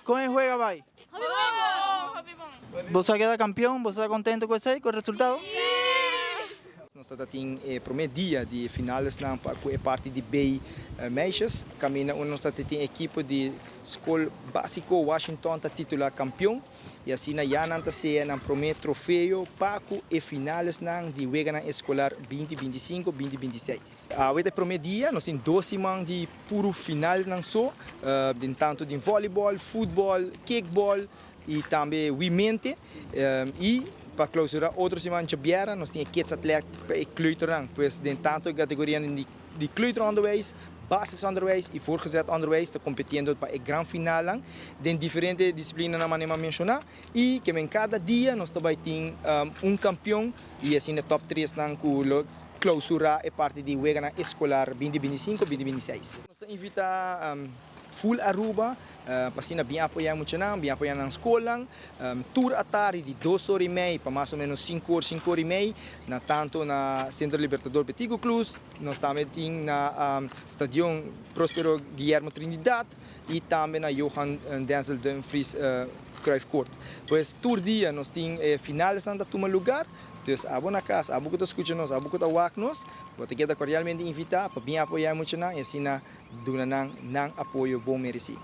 Kon e juega bai? Hopi bon! Hopi bon! Boso a keda kampion? Boso ta kontento ku esei, ku e resultado? Nos ta tin e prome dia di e finalesnan pa ku e parti di B meisjes. Kaminda unda nos ta tin ekipo di Skol Básiko Washington ta titula kampion i asina ya nan ta sea nan prome trofeo pa ku e finalesnan di Weganan Eskolar 2025, 2026. Awe ta e prome dia, nos tin dos siman di puru finalnan so, den tantu den volleyball, futbol, kickball i tambe wimente. I pa clausura otro siman djabièrnè nos tin e kids atlet pa e kleuternan. Pues den tantu e kategorianan di kleuteronderwijs, basisonderwijs i voortgezet onderwijs ta kompetiendo pa e gran finalnan den diferente disiplinanan manera mi a menshoná. I ke men kada dia nos ta bai tin un kampion i asina top tresnan ku lo clausura e parti di weganan eskolar 2025, 2026. Nos ta invita full Aruba pa asina bin apoya e muchanan, bin apoya nan skolnan. Tur atardi di dos ora i mei pa mas o menos sinku or, sinku ora i mei, na tanto na Centro Libertador Betico Croes, nos tambe tin na Stadion Prospero Guillermo Trinidad i tambe na Johan Denzel Dumfries Cruyff Court. Pues tur dia nos tin e finalesnan ta tuma lugar. Dus abo na kas, abo ku ta skucha nos, abo ku ta wak nos, bo ta keda kordialmente invitá pa bin apoyá e muchanan i asina duna nan nan apoyo bon meresí.